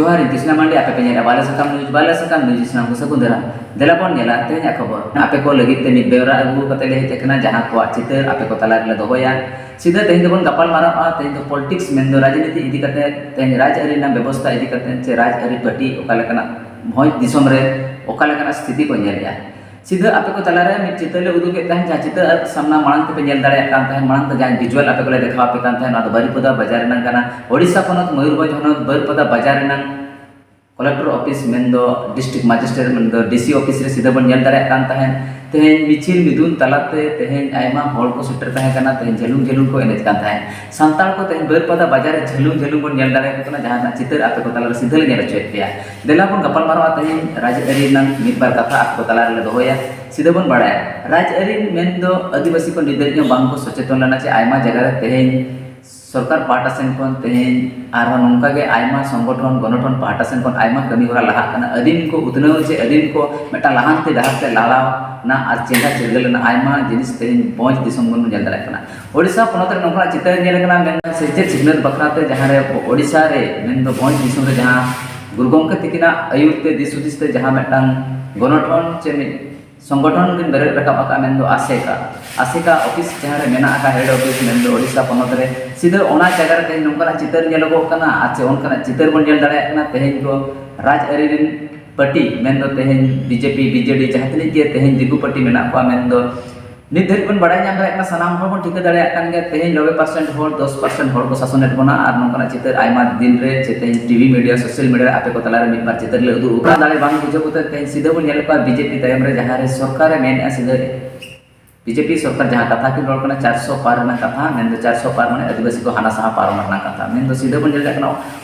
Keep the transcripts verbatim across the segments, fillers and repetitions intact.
ᱡᱚᱦᱟᱨ, ᱤᱧ ᱠᱨᱤᱥᱱᱟ ᱢᱟᱱᱰᱤ, ᱟᱯᱮ ᱯᱮ ᱧᱮᱞᱮᱫᱼᱟ ᱵᱟᱞᱮ ᱥᱟᱠᱟᱢ ᱱᱤᱭᱩᱡᱽ᱾ ᱵᱟᱞᱮ ᱥᱟᱠᱟᱢ ᱱᱤᱭᱩᱡᱽ ᱥᱟᱱᱟᱢ ᱠᱚ ᱥᱟᱹᱜᱩᱱ ᱫᱟᱨᱟᱢ᱾ ᱫᱮᱞᱟ ᱵᱚᱱ ᱧᱮᱞᱟ ᱛᱮᱦᱮᱧᱟᱜ ᱠᱷᱚᱵᱚᱨ᱾ ᱟᱯᱮ ᱠᱚ ᱞᱟᱹᱜᱤᱫ ᱛᱮ ᱢᱤᱫ ᱵᱮᱣᱨᱟ ᱟᱹᱜᱩ ᱠᱟᱛᱮ ᱞᱮ ᱦᱮᱡ ᱟᱠᱟᱱᱟ, ᱡᱟᱦᱟᱸ ᱠᱚᱣᱟᱜ ᱪᱤᱛᱟᱹᱨ ᱟᱯᱮ ᱠᱚ ᱛᱟᱞᱟ ᱨᱮᱞᱮ ᱫᱚᱦᱚᱭᱟ᱾ ᱥᱤᱫᱷᱟᱹ ᱛᱮᱦᱮᱧ ᱫᱚᱵᱚᱱ ᱜᱟᱯᱟᱞ ᱢᱟᱨᱟᱜᱼᱟ, ᱛᱮᱦᱮᱧ ᱫᱚ ᱯᱚᱞᱤᱴᱤᱠᱥ, ᱢᱮᱱᱫᱚ ᱨᱟᱡᱽᱱᱤᱛᱤ ᱤᱫᱤ ᱠᱟᱛᱮ, ᱛᱮᱦᱮᱧ ᱨᱟᱡᱽᱟᱹᱨᱤ ᱨᱮᱱᱟᱜ ᱵᱮᱵᱚᱥᱛᱷᱟ ᱤᱫᱤ ᱠᱟᱛᱮ, ᱪᱮ ᱨᱟᱡᱽᱟᱹᱨᱤ ᱯᱟᱹᱴᱤ ᱚᱠᱟ ᱞᱮᱠᱟᱱᱟᱜ ᱵᱷᱚᱸᱡᱽ ᱫᱤᱥᱚᱢ ᱨᱮ ᱚᱠᱟ ᱞᱮᱠᱟᱱᱟᱜ ᱥᱛᱷᱤᱛᱤ ᱠᱚ ᱧᱮᱞᱮᱫᱼᱟ᱾ ᱥᱤᱫᱷᱟᱹ ᱟᱯᱮ ᱠᱚ ᱛᱟᱞᱟᱨᱮ ᱢᱤᱫ ᱪᱤᱛᱟᱹᱨ ᱞᱮ ᱩᱫᱩᱜᱮᱫ ᱛᱟᱦᱮᱸᱫ, ᱡᱟᱦᱟᱸ ᱪᱤᱛᱟᱹᱨ ᱟᱨ ᱥᱟᱢᱱᱟ ᱢᱟᱲᱟᱝ ᱛᱮᱯᱮ ᱧᱮᱞ ᱫᱟᱲᱮᱭᱟᱜ ᱠᱟᱱ ᱛᱟᱦᱮᱸᱫ, ᱢᱟᱲᱟᱝ ᱛᱮ ᱡᱟᱦᱟᱸ ᱵᱷᱤᱡᱩᱣᱟᱞ ᱟᱯᱮ ᱠᱚᱞᱮ ᱫᱮᱠᱷᱟᱣ ᱟᱯᱮ ᱠᱟᱱ ᱛᱟᱦᱮᱸᱫ, ᱱᱚᱣᱟ ᱫᱚ ᱵᱟᱹᱨᱤᱯᱟᱫᱟ ᱵᱟᱡᱟᱨ ᱨᱮᱱᱟᱜ ᱠᱟᱱᱟ, ᱳᱰᱤᱥᱟ ᱯᱚᱱᱚᱛ ᱢᱚᱭᱩᱨᱵᱷᱚᱸᱡᱽ ᱦᱚᱱᱚᱛ ᱵᱟᱹᱨᱤᱯᱟᱫᱟ ᱵᱟᱡᱟᱨ ᱨᱮᱱᱟᱜ ᱠᱚᱞᱮᱠᱴᱚᱨ ᱚᱯᱷᱤᱥ, ᱢᱮᱱᱫᱚ ᱰᱤᱥᱴᱨᱤᱠᱴ ᱢᱟᱡᱤᱥᱴᱨᱮᱴ, ᱢᱮᱱᱫᱚ ᱰᱤᱥᱤ ᱚᱯᱷᱤᱥ ᱨᱮ ᱥᱤᱫᱷᱟᱹ ᱵᱚᱱ ᱧᱮᱞ ᱫᱟᱲᱮᱭᱟᱜ ᱠᱟᱱ ᱛᱟᱦᱮᱸᱫ᱾ ᱛᱮᱦᱮᱧ ᱢᱤᱪᱷᱤᱞ ᱢᱤᱫᱩᱱ ᱛᱟᱞᱟᱛᱮ ᱛᱮᱦᱮᱧ ᱟᱭᱢᱟ ᱦᱚᱲ ᱠᱚ ᱥᱮᱴᱮᱨ ᱛᱟᱦᱮᱸ ᱠᱟᱱᱟ, ᱛᱮᱦᱮᱧ ᱡᱷᱟᱹᱞᱩᱝ ᱡᱷᱟᱹᱞᱩᱝ ᱠᱚ ᱮᱱᱮᱡ ᱠᱟᱱ ᱛᱟᱦᱮᱸᱫ᱾ ᱥᱟᱱᱛᱟᱲ ᱠᱚ ᱛᱮᱦᱮᱧ ᱵᱟᱹᱨᱯᱟᱫᱟ ᱵᱟᱡᱟᱨ ᱨᱮ ᱡᱷᱟᱹᱞᱩᱝ ᱡᱷᱟᱹᱞᱩᱝ ᱵᱚᱱ ᱧᱮᱞ ᱫᱟᱲᱮᱭᱟᱠᱚ ᱠᱟᱱᱟ, ᱡᱟᱦᱟᱸ ᱨᱮᱱᱟᱜ ᱪᱤᱛᱟᱹᱨ ᱟᱯᱮ ᱠᱚ ᱛᱟᱞᱟᱨᱮ ᱥᱤᱫᱷᱟᱹ ᱞᱮ ᱧᱮᱞ ᱦᱚᱪᱚᱭᱮᱫ ᱯᱮᱭᱟ᱾ ᱫᱮᱞᱟ ᱵᱚᱱ ᱜᱟᱯᱟᱞ ᱢᱟᱨᱟᱣᱟ ᱛᱮᱦᱮᱧ ᱨᱟᱡᱽᱟᱹᱨᱤ ᱨᱮᱱᱟᱜ ᱢᱤᱫ ᱵᱟᱨ ᱠᱟᱛᱷᱟ ᱟᱯᱮ ᱠᱚ ᱛᱟᱞᱟ ᱨᱮᱞᱮ ᱫᱚᱦᱚᱭᱟ᱾ ᱥᱤᱫᱷᱟᱹ ᱵᱚᱱ ᱵᱟᱲᱟᱭᱟ, ᱨᱟᱡᱽᱟᱹᱨᱤ ᱢᱮᱱᱫᱚ ᱟᱹᱫᱤᱵᱟᱹᱥᱤ ᱠᱚ ᱱᱤᱛ ᱫᱷᱟᱹᱵᱤᱡ ᱦᱚᱸ ᱵᱟᱝ ᱠᱚ ᱥᱚᱪᱮᱛᱚᱱ ᱞᱮᱱᱟ, ᱪᱮ ᱟᱭᱢᱟ ᱡᱟᱭᱜᱟ ᱨᱮ ᱛᱮᱦᱮᱧ ᱥᱚᱨᱠᱟᱨ ᱯᱟᱦᱴᱟ ᱥᱮᱱ ᱠᱷᱚᱱ ᱛᱮᱦᱮᱧ ᱟᱨᱦᱚᱸ ᱱᱚᱝᱠᱟ ᱜᱮ ᱟᱭᱢᱟ ᱥᱚᱝᱜᱚᱴᱷᱚᱱ, ᱜᱚᱱᱚᱴᱷᱚᱱ ᱯᱟᱦᱴᱟ ᱥᱮᱱ ᱠᱷᱚᱱ ᱟᱭᱢᱟ ᱠᱟᱹᱢᱤ ᱦᱚᱨᱟ ᱞᱟᱦᱟᱜ ᱠᱟᱱᱟ᱾ ᱟᱹᱫᱤᱢ ᱠᱚ ᱩᱛᱱᱟᱹᱣ ᱪᱮ ᱟᱹᱫᱤᱢ ᱠᱚ ᱢᱤᱫᱴᱟᱝ ᱞᱟᱦᱟᱱᱛᱤ ᱰᱟᱦᱟᱨ ᱛᱮ ᱞᱟᱲᱟᱣ ᱨᱮᱱᱟᱜ ᱟᱨ ᱪᱮᱸᱜᱷᱟ ᱪᱤᱨᱜᱟᱹᱞ ᱨᱮᱱᱟᱜ ᱟᱭᱢᱟ ᱡᱤᱱᱤᱥ ᱛᱮᱦᱮᱧ ᱵᱷᱚᱸᱡᱽ ᱫᱤᱥᱚᱢ ᱵᱚᱱ ᱧᱮᱞ ᱫᱟᱲᱮᱭᱟᱜ ᱠᱟᱱᱟ᱾ ᱳᱰᱤᱥᱟ ᱯᱚᱱᱚᱛ ᱨᱮ ᱱᱚᱝᱠᱟᱱᱟᱜ ᱪᱤᱛᱟᱹᱨ ᱧᱮᱞ ᱟᱠᱟᱱᱟ, ᱢᱮᱱᱠᱷᱟᱱ ᱥᱮᱪᱮᱫ ᱥᱤᱠᱷᱱᱟᱹᱛ ᱵᱟᱠᱷᱨᱟ ᱛᱮ ᱡᱟᱦᱟᱸ ᱨᱮ ᱳᱰᱤᱥᱟ ᱨᱮ ᱢᱮᱱᱫᱚ ᱵᱷᱚᱸᱡᱽ ᱫᱤᱥᱚᱢ ᱨᱮ ᱡᱟᱦᱟᱸ ᱜᱩᱨᱩ ᱜᱚᱢᱠᱮ ᱛᱤᱠᱤᱱᱟᱜ ᱟᱹᱭᱩᱨ ᱛᱮ ᱫᱤᱥ ᱦᱩᱫᱤᱥ ᱛᱮ ᱡᱟᱦᱟᱸ ᱢᱤᱫᱴᱟᱝ ᱜᱚᱱᱚᱴᱷᱚᱱ ᱪᱮ ᱢᱤᱫ ᱥᱚᱝᱜᱚᱴᱷᱚᱱ ᱠᱤᱱ ᱵᱮᱨᱮᱫ ᱨᱟᱠᱟᱵ ᱟᱠᱟᱫ, ᱢᱮᱱᱫᱚ ᱟᱥᱮᱠᱟ᱾ ᱟᱥᱮᱠᱟ ᱚᱯᱷᱤᱥ ᱡᱟᱦᱟᱸ ᱨᱮ ᱢᱮᱱᱟᱜ ᱟᱠᱟᱫ, ᱦᱮᱰ ᱚᱯᱷᱤᱥ, ᱢᱮᱱᱫᱚ ᱳᱰᱤᱥᱟ ᱯᱚᱱᱚᱛ ᱨᱮ, ᱥᱤᱫᱷᱟᱹ ᱚᱱᱟ ᱡᱟᱭᱜᱟ ᱨᱮ ᱛᱮᱦᱮᱧ ᱱᱚᱝᱠᱟᱱᱟᱜ ᱪᱤᱛᱟᱹᱨ ᱧᱮᱞᱚᱜᱚᱜ ᱠᱟᱱᱟ ᱟᱨ ᱪᱮ ᱚᱱᱠᱟᱱᱟᱜ ᱪᱤᱛᱟᱹᱨ ᱵᱚᱱ ᱧᱮᱞ ᱫᱟᱲᱮᱭᱟᱜ ᱠᱟᱱᱟ ᱛᱮᱦᱮᱧ ᱫᱚ ᱨᱟᱡᱽᱟᱹᱨᱤ ᱨᱮᱱ ᱯᱟᱹᱴᱤ, ᱢᱮᱱᱫᱚ ᱛᱮᱦᱮᱧ ᱵᱤᱡᱮᱯᱤ, ᱵᱤᱡᱮᱰᱤ, ᱡᱟᱦᱟᱸ ᱛᱤᱱᱟᱹᱜ ᱜᱮ ᱛᱮᱦᱮᱧ ᱫᱤᱠᱩ ᱯᱟᱹᱴᱤ ᱢᱮᱱᱟᱜ ᱠᱚᱣᱟ, ᱢᱮᱱᱫᱚ ᱱᱤᱛ ᱫᱷᱟᱹᱨᱤᱡ ᱵᱚᱱ ᱵᱟᱲᱟᱭ ᱧᱟᱢ ᱫᱟᱲᱮᱭᱟᱜ ᱠᱟᱱᱟ, ᱥᱟᱱᱟᱢ ᱦᱚᱲ ᱵᱚᱱ ᱴᱷᱤᱠᱟᱹ ᱫᱟᱲᱮᱭᱟᱜ ᱠᱟᱱ ᱜᱮᱭᱟ, ᱛᱮᱦᱮᱧ ᱱᱚᱵᱵᱳᱭ ᱯᱟᱨᱥᱮᱱᱴ ᱦᱚᱲ, ᱫᱚᱥ ᱯᱟᱨᱥᱮᱱᱴ ᱦᱚᱲ ᱠᱚ ᱥᱟᱥᱚᱱᱮᱫ ᱵᱚᱱᱟ᱾ ᱟᱨ ᱱᱚᱝᱠᱟᱱᱟᱜ ᱪᱤᱛᱟᱹᱨ ᱟᱭᱢᱟ ᱫᱤᱱ ᱨᱮ ᱪᱮ ᱛᱮᱦᱮᱧ ᱴᱤᱵᱷᱤ ᱢᱤᱰᱤᱭᱟ, ᱥᱳᱥᱟᱞ ᱢᱤᱰᱤᱭᱟ ᱨᱮ ᱟᱯᱮ ᱠᱚ ᱛᱟᱞᱟᱨᱮ ᱢᱤᱫ ᱵᱟᱨ ᱪᱤᱛᱟᱹᱨ ᱞᱮ ᱩᱫᱩᱜ ᱟᱠᱟᱫᱟ᱾ ᱫᱟᱲᱮ ᱵᱟᱝ ᱵᱩᱡᱷᱟᱹᱣ ᱠᱟᱛᱮ ᱛᱮᱦᱮᱧ ᱥᱤᱫᱷᱟᱹ ᱵᱚᱱ ᱧᱮᱞᱮᱫ ᱠᱚᱣᱟ ᱵᱤᱡᱮᱯᱤ ᱛᱟᱭᱚᱢ ᱨᱮ, ᱡᱟᱦᱟᱸ ᱨᱮ ᱥᱚᱨᱠᱟᱨᱮ ᱢᱮᱱᱮᱫᱼᱟ ᱥᱤᱫᱷᱟᱹ ᱵᱤᱡᱮᱯᱤ ᱥᱚᱨᱠᱟᱨ ᱡᱟᱦᱟᱸ ᱠᱟᱛᱷᱟ ᱠᱤᱱ ᱨᱚᱲ ᱠᱟᱱᱟ, ᱪᱟᱨᱥᱚ ᱯᱟᱨ ᱨᱮᱱᱟᱜ ᱠᱟᱛᱷᱟ, ᱢᱮᱱᱫᱚ ᱪᱟᱨᱥᱚ ᱯᱟᱨ ᱢᱟᱱᱮ ᱟᱹᱫᱤᱵᱟᱹᱥᱤ ᱠᱚ ᱦᱟᱱᱟ ᱥᱟᱦᱟ ᱯᱟᱨᱚᱢ ᱨᱮᱱᱟᱜ ᱠᱟᱛᱷᱟ, ᱢᱮᱱᱫᱚ ᱥᱤᱫᱷᱟᱹ ᱵᱚᱱ ᱧᱮᱞ ᱫᱟᱲᱮᱭᱟᱜ ᱠᱟᱱᱟ,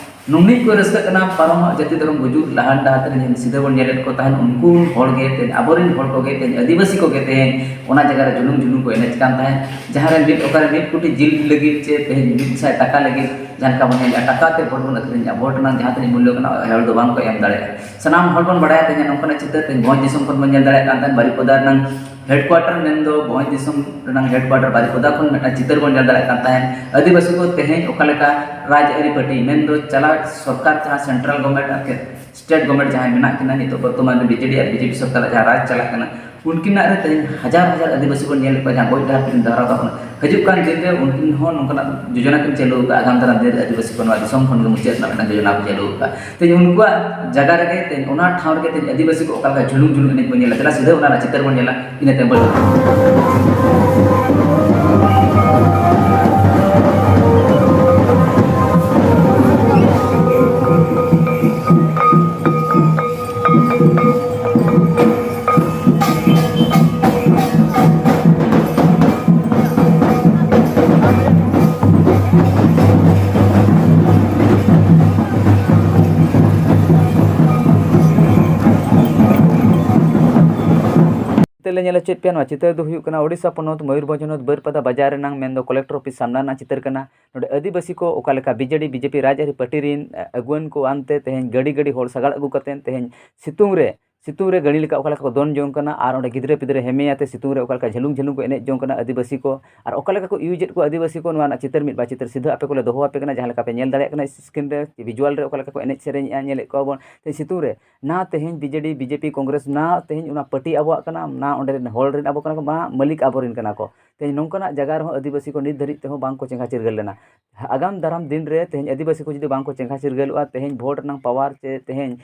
ᱱᱩᱱᱟᱹᱜ ᱠᱚ ᱨᱟᱹᱥᱠᱟᱹᱜ ᱠᱟᱱᱟ, ᱯᱟᱨᱚᱢᱚᱜ ᱡᱟᱹᱛᱤ ᱫᱷᱚᱨᱚᱢ ᱜᱩᱡᱩᱜ ᱞᱟᱦᱟᱱ ᱰᱟᱦᱟᱨ ᱛᱮ ᱡᱟᱦᱟᱸ ᱥᱤᱫᱷᱟᱹ ᱵᱚᱱ ᱧᱮᱞᱮᱫ ᱠᱚ ᱛᱟᱦᱮᱸᱫ, ᱩᱱᱠᱩ ᱦᱚᱲ ᱜᱮ ᱛᱮᱦᱮᱧ, ᱟᱵᱚᱨᱮᱱ ᱦᱚᱲ ᱠᱚᱜᱮ ᱛᱮᱦᱮᱧ, ᱟᱹᱫᱤᱵᱟᱹᱥᱤ ᱠᱚᱜᱮ ᱛᱮᱦᱮᱧ ᱚᱱᱟ ᱡᱟᱭᱜᱟ ᱨᱮ ᱡᱩᱞᱩᱝ ᱡᱩᱞᱩᱝ ᱠᱚ ᱮᱱᱮᱡ ᱠᱟᱱ ᱛᱟᱦᱮᱸᱫ, ᱡᱟᱦᱟᱸ ᱨᱮ ᱢᱤᱫ ᱚᱠᱟᱨᱮ ᱢᱤᱫ ᱠᱳᱴᱤ ᱡᱤᱞ ᱞᱟᱹᱜᱤᱫ ᱪᱮ ᱛᱮᱦᱮᱧ ᱢᱤᱫ ᱥᱟᱭ ᱴᱟᱠᱟ ᱞᱟᱹᱜᱤᱫ ᱡᱟᱦᱟᱸ ᱞᱮᱠᱟ ᱵᱚᱱ ᱧᱮᱞᱮᱫᱼᱟ, ᱴᱟᱠᱟ ᱛᱮ ᱵᱷᱳᱴ ᱵᱚᱱ ᱟᱹᱠᱷᱨᱤᱧᱟ, ᱵᱷᱳᱴ ᱨᱮᱱᱟᱜ ᱡᱟᱦᱟᱸ ᱛᱤᱱᱟᱹᱜ ᱢᱩᱞᱞᱚ ᱠᱟᱱᱟ, ᱦᱚᱲ ᱫᱚ ᱵᱟᱝ ᱠᱚ ᱮᱢ ᱫᱟᱲᱮᱭᱟᱜᱼᱟ᱾ ᱥᱟᱱᱟᱢ ᱦᱚᱲ ᱵᱚᱱ ᱵᱟᱲᱟᱭᱟ, ᱛᱮᱦᱮᱧ ᱱᱚᱝᱠᱟᱱᱟᱜ ᱪᱤᱛᱟᱹᱨ ᱛᱮᱦᱮᱧ ᱵᱷᱚᱸᱡᱽ ᱫᱤᱥᱚᱢ ᱠᱷᱚᱱ ᱵᱚᱱ ᱧᱮᱞ ᱫᱟᱲᱮᱭᱟᱜ ᱠᱟᱱ ᱛᱟᱦᱮᱸᱫ, ᱵᱟᱨᱤᱯᱚᱫᱟ ᱨᱮᱱᱟᱝ ᱦᱮᱰᱠᱩᱣᱟᱴᱟᱨ ᱢᱮᱱᱫᱚ ᱵᱷᱚᱸᱡᱽ ᱫᱤᱥᱚᱢ ᱨᱮᱱᱟᱜ ᱦᱮᱰᱠᱩᱣᱟᱴᱟᱨ ᱵᱟᱨᱤᱯᱚᱫᱟ ᱠᱷᱚᱱ ᱢᱤᱫᱴᱟᱝ ᱪᱤᱛᱟᱹᱨ ᱵᱚᱱ ᱧᱮᱞ ᱫᱟᱲᱮᱭᱟᱜ ᱠᱟᱱ ᱛᱟᱦᱮᱸᱫ᱾ ᱟᱹᱫᱤᱵᱟᱹᱥᱤ ᱠᱚ ᱛᱮᱦᱮᱧ ᱚᱠᱟ ᱞᱮᱠᱟ ᱨᱟᱡᱽ ᱟᱹᱨᱤ ᱯᱟᱹᱴᱤ ᱢᱮᱱᱫᱚ ᱪᱟᱞᱟᱜ ᱥᱚᱨᱠᱟᱨ ᱡᱟᱦᱟᱸ ᱥᱮᱱᱴᱨᱟᱞ ᱜᱚᱵᱷᱢᱮᱱᱴ ᱟᱨ ᱥᱴᱮᱴ ᱜᱚᱵᱷᱢᱮᱱᱴ ᱡᱟᱦᱟᱸᱭ ᱢᱮᱱᱟᱜ ᱠᱤᱱᱟ ᱱᱤᱛᱚᱜ ᱵᱚᱨᱛᱚᱢᱟᱱ ᱨᱮ ᱵᱤᱡᱮᱰᱤ ᱟᱨ ᱵᱤᱡᱮᱯᱤ ᱥᱚᱨᱠᱟᱨᱟᱜ ᱡᱟᱦᱟᱸ ᱨᱟᱡᱽ ᱪᱟᱞᱟᱜ ᱠᱟᱱᱟ, ᱩᱱᱠᱤᱱᱟᱜ ᱨᱮ ᱛᱮᱦᱮᱧ ᱦᱟᱡᱟᱨ ᱦᱟᱡᱟᱨ ᱟᱹᱫᱤᱵᱟᱹᱥᱤ ᱵᱚᱱ ᱧᱮᱞᱮᱫ ᱠᱚᱣᱟ ᱡᱟᱦᱟᱸ ᱜᱚᱡ ᱰᱟᱦᱟᱨ ᱛᱮᱠᱤᱱ ᱰᱟᱦᱨᱟᱣ ᱠᱟᱜ ᱵᱚᱱᱟ᱾ ᱦᱤᱡᱩᱜ ᱠᱟᱱ ᱫᱤᱱ ᱨᱮ ᱩᱱᱠᱤᱱ ᱦᱚᱸ ᱱᱚᱝᱠᱟᱱᱟᱜ ᱡᱳᱡᱚᱱᱟ ᱠᱤᱱ ᱪᱟᱹᱞᱩ ᱟᱠᱟᱫᱼᱟ, ᱟᱜᱟᱢ ᱫᱟᱨᱟᱢ ᱫᱤᱱ ᱨᱮ ᱟᱹᱫᱤᱵᱟᱹᱥᱤ ᱠᱚ ᱱᱚᱣᱟ ᱫᱤᱥᱚᱢ ᱠᱷᱚᱱ ᱜᱮ ᱢᱩᱪᱟᱹᱫ ᱨᱮᱱᱟᱜ ᱢᱤᱫᱴᱟᱝ ᱡᱳᱡᱚᱱᱟ ᱠᱚ ᱪᱟᱹᱞᱩ ᱟᱠᱟᱫᱼᱟ᱾ ᱛᱮᱦᱮᱧ ᱩᱱᱠᱩᱣᱟᱜ ᱡᱟᱭᱜᱟ ᱨᱮᱜᱮ ᱛᱮᱦᱮᱧ ᱚᱱᱟ ᱴᱷᱟᱶ ᱨᱮᱜᱮ ᱛᱮᱦᱮᱧ ᱟᱹᱫᱤᱵᱟᱹᱥᱤ ᱠᱚ ᱚᱠᱟ ᱞᱮᱠᱟ ᱡᱷᱩᱞᱩᱢ ᱡᱷᱩᱞᱩᱢ ᱮᱱᱮᱡ ᱵᱚᱱ ᱧᱮᱞᱟ᱾ ᱪᱮᱫᱟᱜ ᱥᱤᱫᱷᱟᱹ ᱚᱱᱟ ᱨᱮᱱᱟᱜ ᱪᱤᱛᱟᱹᱨ ᱵᱚᱱ ᱧᱮᱞᱟ, ᱤᱱᱟᱹ ᱛᱟᱭᱚᱢ ᱵᱟᱹᱲᱛᱤ᱾ ᱛᱮ ᱞᱮ ᱧᱮᱞ ᱦᱚᱪᱚᱭᱮᱫ ᱯᱮᱭᱟ᱾ ᱱᱚᱣᱟ ᱪᱤᱛᱟᱹᱨ ᱫᱚ ᱦᱩᱭᱩᱜ ᱠᱟᱱᱟ ᱳᱰᱤᱥᱟ ᱯᱚᱱᱚᱛ ᱢᱚᱭᱩᱨᱵᱷᱚᱸᱡᱽ ᱦᱚᱱᱚᱛ ᱵᱟᱹᱨᱯᱟᱫᱟ ᱵᱟᱡᱟᱨ ᱨᱮᱱᱟᱝ, ᱢᱮᱱᱫᱚ ᱠᱚᱞᱮᱠᱴᱚᱨ ᱚᱯᱷᱤᱥ ᱥᱟᱢᱱᱟ ᱨᱮᱱᱟᱜ ᱪᱤᱛᱟᱹᱨ ᱠᱟᱱᱟ᱾ ᱱᱚᱰᱮ ᱟᱹᱫᱤᱵᱟᱹᱥᱤ ᱠᱚ ᱚᱠᱟ ᱞᱮᱠᱟ ᱵᱤᱡᱮᱰᱤ ᱵᱤᱡᱮᱯᱤ ᱨᱟᱡᱽ ᱟᱹᱨᱤ ᱯᱟᱹᱴᱤ ᱨᱤᱱ, ᱮ, ᱟᱹᱜᱩᱣᱟᱹᱱ ᱠᱚ ᱟᱱᱛᱮ ᱛᱮᱦᱮᱧ ᱜᱟᱹᱰᱤ ᱜᱟᱹᱰᱤ ᱦᱚᱲ ᱥᱟᱜᱟᱲ ᱟᱹᱜᱩ ᱠᱟᱛᱮ ᱛᱮᱦᱮᱧ ᱥᱤᱛᱩᱝ ᱨᱮ, ᱥᱤᱛᱩᱝ ᱨᱮ ᱜᱟᱹᱲᱤ ᱞᱮᱠᱟ ᱚᱠᱟ ᱞᱮᱠᱟ ᱠᱚ ᱫᱚᱱ ᱡᱚᱝ ᱠᱟᱱᱟ ᱟᱨ ᱚᱸᱰᱮ ᱜᱤᱫᱽᱨᱟᱹ ᱯᱤᱫᱽᱨᱟᱹ ᱦᱮᱢᱮᱭᱟᱛᱮ ᱥᱤᱛᱩᱝ ᱨᱮ ᱚᱠᱟ ᱞᱮᱠᱟ ᱡᱷᱟᱹᱞᱩᱝ ᱡᱷᱟᱹᱞᱩᱝ ᱠᱚ ᱮᱱᱮᱡ ᱡᱚᱝ ᱠᱟᱱᱟ ᱟᱹᱫᱤᱵᱟᱹᱥᱤ ᱠᱚ, ᱟᱨ ᱚᱠᱟ ᱞᱮᱠᱟ ᱠᱚ ᱤᱭᱩᱡᱮᱫ ᱠᱚᱣᱟ ᱟᱹᱫᱤᱵᱟᱹᱥᱤ ᱠᱚ, ᱱᱚᱣᱟ ᱨᱮᱱᱟᱜ ᱪᱤᱛᱟᱹᱨ ᱢᱤᱫ ᱵᱟᱨ ᱪᱤᱛᱟᱹᱨ ᱥᱤᱫᱷᱟᱹ ᱟᱯᱮ ᱠᱚᱞᱮ ᱫᱚᱦᱚ ᱟᱯᱮ ᱠᱟᱱᱟ᱾ ᱡᱟᱦᱟᱸ ᱞᱮᱠᱟ ᱯᱮ ᱧᱮᱞ ᱫᱟᱲᱮᱭᱟᱜ ᱠᱟᱱᱟ ᱥᱠᱨᱤᱱ ᱨᱮ, ᱵᱷᱤᱡᱩᱣᱟᱞ ᱨᱮ ᱚᱠᱟ ᱞᱮᱠᱟ ᱠᱚ ᱮᱱᱮᱡ ᱥᱮᱨᱮᱧᱮᱫᱼᱟ, ᱧᱮᱞᱮᱫ ᱠᱚᱣᱟ ᱵᱚᱱ ᱛᱮᱦᱮᱧ ᱥᱤᱛᱩᱝ ᱨᱮ᱾ ᱱᱟ ᱛᱮᱦᱮᱧ ᱵᱤᱡᱮᱰᱤ ᱵᱤᱡᱮᱯᱤ ᱠᱚᱝᱜᱨᱮᱥ, ᱱᱟ ᱛᱮᱦᱮᱧ ᱚᱱᱟ ᱯᱟᱹᱴᱤ ᱟᱵᱚᱣᱟᱜ ᱠᱟᱱᱟ, ᱱᱟ ᱚᱸᱰᱮ ᱨᱮᱱ ᱦᱚᱲ ᱨᱮᱱ ᱟᱵᱚ ᱠᱟᱱᱟ ᱠᱚ, ᱢᱟ ᱢᱟᱹᱞᱤᱠ ᱟᱵᱚᱨᱮᱱ ᱠᱟᱱᱟ ᱠᱚ᱾ ᱛᱮᱦᱮᱧ ᱱᱚᱝᱠᱟᱱᱟᱜ ᱡᱟᱭᱜᱟ ᱨᱮᱦᱚᱸ ᱟᱹᱫᱤᱵᱟᱹᱥᱤ ᱠᱚ ᱱᱤᱛ ᱫᱷᱟᱹᱨᱤᱡ ᱛᱮᱦᱚᱸ ᱵᱟᱝ ᱠᱚ ᱪᱮᱸᱜᱷᱟ ᱪᱤᱨᱜᱟᱹᱞ ᱞᱮᱱᱟ᱾ ᱟᱜᱟᱢ ᱫᱟᱨᱟᱢ ᱫᱤᱱ ᱨᱮ ᱛᱮᱦᱮᱧ ᱟᱹᱫᱤᱵᱟᱹᱥᱤ ᱠᱚ ᱡᱩᱫᱤ ᱵᱟᱝ ᱠᱚ ᱪᱮᱸᱜᱷᱟ ᱪᱤᱨᱜᱟᱹᱞᱚᱜᱼᱟ, ᱛᱮᱦᱮᱧ ᱵᱷᱳᱴ ᱨᱮᱱᱟᱝ ᱯᱟᱣᱟᱨ ᱪᱮ ᱛᱮᱦᱮᱧ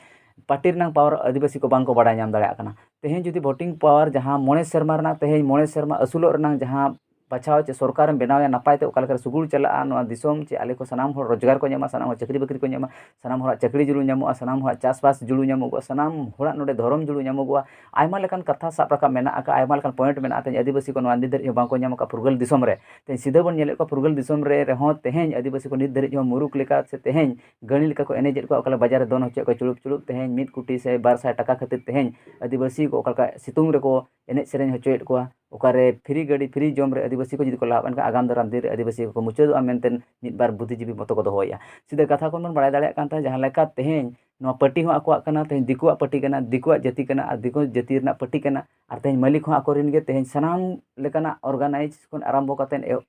ᱯᱟᱹᱴᱤ ᱨᱮᱱᱟᱝ ᱯᱟᱣᱟᱨ ᱟᱹᱫᱤᱵᱟᱹᱥᱤ ᱠᱚ ᱵᱟᱝ ᱠᱚ ᱵᱟᱲᱟᱭ ᱧᱟᱢ ᱫᱟᱲᱮᱭᱟᱜ ᱠᱟᱱᱟ᱾ ᱛᱮᱦᱮᱧ ᱡᱩᱫᱤ ᱵᱷᱳᱴᱤᱝ ᱯᱟᱣᱟᱨ ᱡᱟᱦᱟᱸ ᱢᱚᱬᱮ ᱥᱮᱨᱢᱟ ᱨᱮᱱᱟᱜ, ᱛᱮᱦᱮᱧ ᱢᱚᱬᱮ ᱥᱮᱨᱢᱟ ᱟᱹᱥᱩᱞᱚᱜ ᱨᱮᱱᱟᱝ ᱡᱟᱦᱟᱸ ᱵᱟᱪᱷᱟᱣ ᱪᱮ ᱥᱚᱨᱠᱟᱨᱮᱢ ᱵᱮᱱᱟᱣᱮᱭᱟ, ᱱᱟᱯᱟᱭ ᱛᱮ ᱚᱠᱟ ᱞᱮᱠᱟᱨᱮ ᱥᱩᱜᱩᱲ ᱪᱟᱞᱟᱜᱼᱟ ᱱᱚᱣᱟ ᱫᱤᱥᱚᱢ, ᱪᱮ ᱟᱞᱮ ᱠᱚ ᱥᱟᱱᱟᱢ ᱦᱚᱲ ᱨᱳᱡᱽᱜᱟᱨ ᱠᱚ ᱧᱟᱢᱟ, ᱥᱟᱱᱟᱢ ᱦᱚᱲ ᱪᱟᱹᱠᱨᱤ ᱵᱟᱹᱠᱨᱤ ᱠᱚ ᱧᱟᱢᱟ, ᱥᱟᱱᱟᱢ ᱦᱚᱲᱟᱜ ᱪᱟᱹᱠᱨᱤ ᱡᱩᱲᱩ ᱧᱟᱢᱚᱜᱼᱟ, ᱥᱟᱱᱟᱢ ᱦᱚᱲᱟᱜ ᱪᱟᱥᱵᱟᱥ ᱡᱩᱲᱩ ᱧᱟᱢᱚᱜᱚᱜᱼᱟ, ᱥᱟᱱᱟᱢ ᱦᱚᱲᱟᱜ ᱱᱚᱰᱮ ᱫᱷᱚᱨᱚᱢ ᱡᱩᱲᱩ ᱧᱟᱢᱚᱜᱚᱜᱼᱟ᱾ ᱟᱭᱢᱟ ᱞᱮᱠᱟᱱ ᱠᱟᱛᱷᱟ ᱥᱟᱵ ᱨᱟᱠᱟᱵ ᱢᱮᱱᱟᱜ ᱟᱠᱟᱫᱼᱟ, ᱟᱭᱢᱟ ᱞᱮᱠᱟᱱ ᱯᱚᱭᱮᱱᱴ ᱢᱮᱱᱟᱜᱼᱟ᱾ ᱛᱮᱦᱮᱧ ᱟᱹᱫᱤᱵᱟᱹᱥᱤ ᱠᱚ ᱱᱚᱣᱟ ᱱᱤᱛ ᱫᱷᱟᱹᱨᱤᱡ ᱦᱚᱸ ᱵᱟᱝ ᱠᱚ ᱧᱟᱢ ᱟᱠᱟᱫᱼᱟ ᱯᱷᱩᱨᱜᱟᱹᱞ ᱫᱤᱥᱚᱢ ᱨᱮ᱾ ᱛᱮᱦᱮᱧ ᱥᱤᱫᱷᱟᱹ ᱵᱚᱱ ᱧᱮᱞᱮᱫ ᱠᱚᱣᱟ ᱯᱷᱩᱨᱜᱟᱹᱞ ᱫᱤᱥᱚᱢ ᱨᱮ ᱨᱮᱦᱚᱸ ᱛᱮᱦᱮᱧ ᱟᱹᱫᱤᱵᱟᱹᱥᱤ ᱠᱚ ᱱᱤᱛ ᱫᱷᱟᱹᱨᱤᱡ ᱦᱚᱸ ᱢᱩᱨᱩᱠ ᱞᱮᱠᱟ ᱥᱮ ᱛᱮᱦᱮᱧ ᱜᱟᱹᱲᱤ ᱞᱮᱠᱟ ᱠᱚ ᱮᱱᱮᱡᱮᱫ ᱠᱚᱣᱟ, ᱚᱠᱟ ᱞᱮᱠᱟ ᱵᱟᱡᱟᱨ ᱨᱮ ᱫᱚᱱ ᱦᱚᱪᱚᱭᱮᱫ ᱠᱚᱣᱟ ᱪᱩᱲᱩᱯ ᱪᱩᱲᱩᱯ, ᱛᱮᱦᱮᱧ ᱢᱤᱫ ᱠᱳᱴᱤ ᱥᱮ ᱵᱟᱨ ᱥᱟᱭ ᱴᱟᱠᱟ ᱠᱷᱟᱹᱛᱤᱨ ᱛᱮᱦᱮᱧ ᱟᱹᱫᱤᱵᱟᱹᱥᱤ ᱠᱚ ᱚᱠᱟ ᱞᱮᱠᱟ ᱥᱤᱛᱩᱝ ᱨᱮᱠᱚ ᱮᱱᱮᱡ ᱥᱮᱨᱮᱧ ᱦᱚᱪᱚᱭᱮᱫ ᱠᱚᱣᱟ, ᱚᱠᱟᱨᱮ ᱯᱷᱨᱤ ᱜᱟᱹᱰᱤ ᱯᱷᱨᱤ ᱡᱚᱢ ᱨᱮ ᱟᱹᱫᱤᱵᱟᱹᱥᱤ ᱠᱚ ᱡᱩᱫᱤ ᱠᱚ ᱞᱟᱦᱟᱜᱼᱟ, ᱮᱱᱠᱷᱟᱱ ᱟᱜᱟᱢ ᱫᱟᱨᱟᱢ ᱫᱤᱱ ᱨᱮ ᱟᱹᱫᱤᱵᱟᱹᱥᱤ ᱠᱚᱠᱚ ᱢᱩᱪᱟᱹᱫᱚᱜᱼᱟ ᱢᱮᱱᱛᱮ ᱢᱤᱫ ᱵᱟᱨ ᱵᱩᱫᱽᱫᱷᱤᱡᱤᱵᱤ ᱢᱚᱛᱚ ᱠᱚ ᱫᱚᱦᱚᱭᱮᱫᱼᱟ᱾ ᱥᱤᱫᱷᱟᱹ ᱠᱟᱛᱷᱟ ᱠᱷᱚᱱ ᱵᱚᱱ ᱵᱟᱲᱟᱭ ᱫᱟᱲᱮᱭᱟᱜ ᱠᱟᱱ ᱛᱟᱦᱮᱸᱫ, ᱡᱟᱦᱟᱸ ᱞᱮᱠᱟ ᱛᱮᱦᱮᱧ ᱱᱚᱣᱟ ᱯᱟᱹᱴᱤ ᱦᱚᱸ ᱟᱠᱚᱣᱟᱜ ᱠᱟᱱᱟ, ᱛᱮᱦᱮᱧ ᱫᱤᱠᱩᱣᱟᱜ ᱯᱟᱹᱴᱤ ᱠᱟᱱᱟ, ᱫᱤᱠᱩᱣᱟᱜ ᱡᱟᱹᱛᱤ ᱠᱟᱱᱟ, ᱟᱨ ᱫᱤᱠᱩ ᱡᱟᱹᱛᱤ ᱨᱮᱱᱟᱜ ᱯᱟᱹᱴᱤ ᱠᱟᱱᱟ, ᱟᱨ ᱛᱮᱦᱮᱧ ᱢᱟᱹᱞᱤᱠ ᱦᱚᱸ ᱟᱠᱚᱨᱮᱱ ᱜᱮ᱾ ᱛᱮᱦᱮᱧ ᱥᱟᱱᱟᱢ ᱞᱮᱠᱟᱱᱟᱜ ᱚᱨᱜᱟᱱᱟᱭᱤᱡᱽ ᱠᱷᱚᱱ ᱟᱨᱟᱢᱵᱷᱚ ᱠᱟᱛᱮᱫ ᱮ-,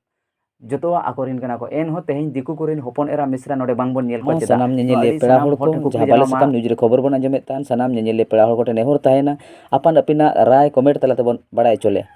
ᱡᱚᱛᱚᱣᱟᱜ ᱟᱠᱚᱨᱮᱱ ᱠᱟᱱᱟ ᱠᱚ᱾ ᱮᱱᱦᱚᱸ ᱛᱮᱦᱮᱧ ᱫᱤᱠᱩ ᱠᱚᱨᱮᱱ ᱦᱚᱯᱚᱱ ᱮᱨᱟ ᱢᱤᱥᱨᱟ ᱱᱚᱰᱮ ᱵᱟᱝᱵᱚᱱ ᱧᱮᱞ ᱠᱚᱣᱟ᱾ ᱢᱟ ᱪᱮᱫᱟᱜ? ᱥᱟᱱᱟᱢ ᱱᱚᱣᱟ ᱧᱮᱧᱮᱞᱤᱭᱟᱹ ᱟᱹᱰᱤ ᱯᱮᱲᱟ ᱥᱟᱱᱟᱢ ᱦᱚᱲ ᱦᱚᱲ ᱠᱚ, ᱴᱷᱮᱱ ᱠᱩᱠᱞᱤ ᱡᱟᱦᱟᱸ ᱡᱟᱱᱟᱣ ᱵᱟᱞᱮ ᱢᱟ᱾ ᱥᱟᱠᱟᱢ ᱱᱤᱭᱩᱡᱽ ᱨᱮ ᱠᱷᱚᱵᱚᱨ ᱵᱚᱱ ᱟᱸᱡᱚᱢᱮᱫ ᱛᱟᱦᱮᱱ, ᱥᱟᱱᱟᱢ ᱧᱮᱧᱮᱞᱤᱭᱟᱹ ᱯᱮᱲᱟ ᱦᱚᱲ ᱠᱚᱴᱷᱮᱱ ᱱᱮᱦᱚᱨ ᱛᱟᱦᱮᱱᱟ, ᱟᱯᱟᱱ ᱟᱹᱯᱤᱱᱟᱜ ᱨᱟᱭ ᱠᱚᱢᱮᱱᱴ ᱛᱟᱞᱟ ᱛᱮᱵᱚᱱ ᱵᱟᱲᱟᱭ ᱦᱚᱪᱚ ᱞᱮᱭᱟ᱾